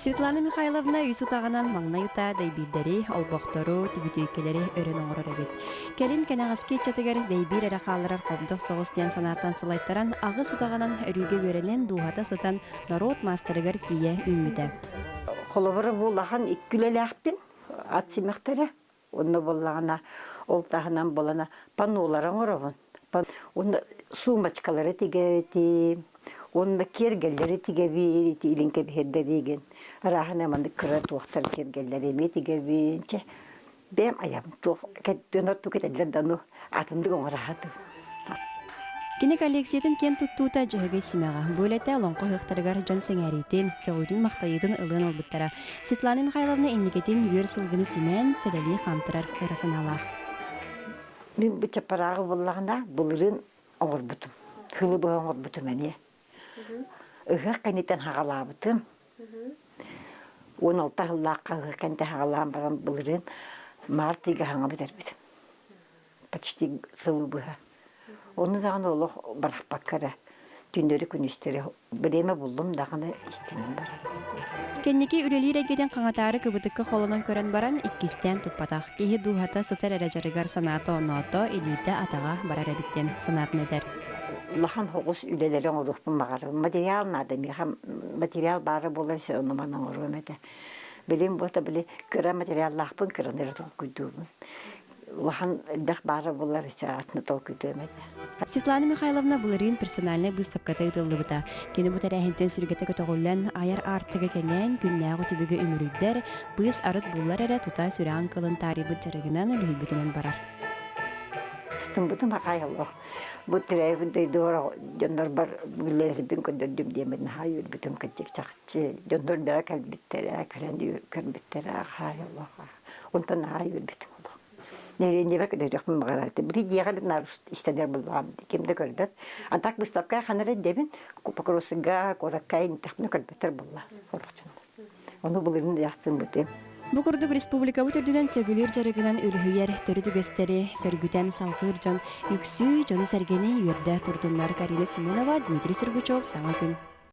Светлана Михайловна үс утаҕынан маҥнай утаа дэйбиирдэри, олбохтору, түбүтүөйкэлэри өрөн оҥорор эбит. Кэлин кэнэҕэски ыччатыгар дэйбиир эрэ хаалларар хобдох соҕус диэн санааттан салайтаран, аҕыс утаҕынан өрүүгэ үөрэнэн, дууһата сытан, норуот маастарыгар тиийэ үүммүтэ. Холобура, бу улахан икки үлэлээхпин, ат симэхтэрэ. Онно буоллаҕына, ол таһынан буолана паннолары оҥоробун. Уонна сумочкалары тигэритим, уонна киэргэллэри тигэбин, ити илин кэбиһэрдэригин. Арааһына маннык кыра туохтар киэргэллэри эмиэ тигэбин. Чэ, бэйэм айам туох кэттэн ордук этэллэр да ону атыннык оҥораһатым. Кини коллекциятын киэн туттуута Дьөһөгөй симэҕэ. Бу үлэтэ олоҥхо ыһыахтарыгар дьон сэҥээриитин, сөҕүүтүн-махтайыытын ылыан ылбыттара. Светлана Михайловна инникитин үөр сылгыны симээн, сэлэлии хаамтарар ыра санаалаах. Мин бу чаппарааҕы буллаҕына былырыын оҥорбутум. Сылы быһа оҥорбутум эмиэ. Ыһыах кэнниттэн хаҕалаабытым. 16 сыллаахха ыһыах кэнниттэн хаҕалаан баран былырыын март ыйга хаҥа бүтэрбитим. Почти сылы быһа. Ону даҕаны олох барахпакка эрэ түүннэри-күнүстэри бириэмэ буллум даҕаны истэнэн барарым. Кэнники үлэлиир эйгэтин хаҥатаары кыбытыкка холонон көрөн баран, иккистээн туппатах. Киһи дууһата сытар эрэ дьарыгар санаата-оноото, илиитэ-атаҕа барар эбит диэн санаатын этэр. Улахан соҕус үлэлэри оҥоруохпун баҕарабын. Материал наада миэхэ материал баара буоллар ону-маны оҥоруом этэ. Билим буота били кыра материаллаахпын кыраны эрэ толкуйдуубун. Улахан элбэх баара буоллар атын толкуйдуом этэ. Светлана Михайловна былырыын персональнай быыстапката ыытыллыбыта. Кини бу тэрээһинтэн сүргэтэ көтөҕүллэн, айар аартыга кэҥээн, күннээҕи түбүгү үмүрүйдэр, быыс арыт буллар эрэ тута сүрэҕин кылын таарыйбыт дьарыгынан үлүһүйбүтүнэн барар. Ыстыммытым аҕай олох. Бу төрөөбүт дойдубар дьоннорбор үлэлэрбин көрдөрдүм диэммин наһаа үөрбүтүм кырдьык чахчы. Дьоннор бөҕө кэлбиттэрэ, кэлэн көрбүттэрэ аҕай олох. Онтон наһаа үөрбүтүм олох. Нэһилиэнньэбэ көрдөрүөхпүн баҕарар. Били дьиэҕэ наар истэнэр буллаҕым ким да көрбөт. А так выставка ханара дэбин Покровскайга, куоракка интэхпинэ көрбөттөр булла. Ону былырын ястыммытым. Бу курдук республикабыт үрдүнэн сөбүлүүр дьарыгынан үлүһүйэр төрүт үгэстэри сөргүтэн салҕыыр дьон үксүү дьону-сэргэни үөрдэ турдуннар Карина Семенова, Дмитрий Сергучев, Саҥа күн.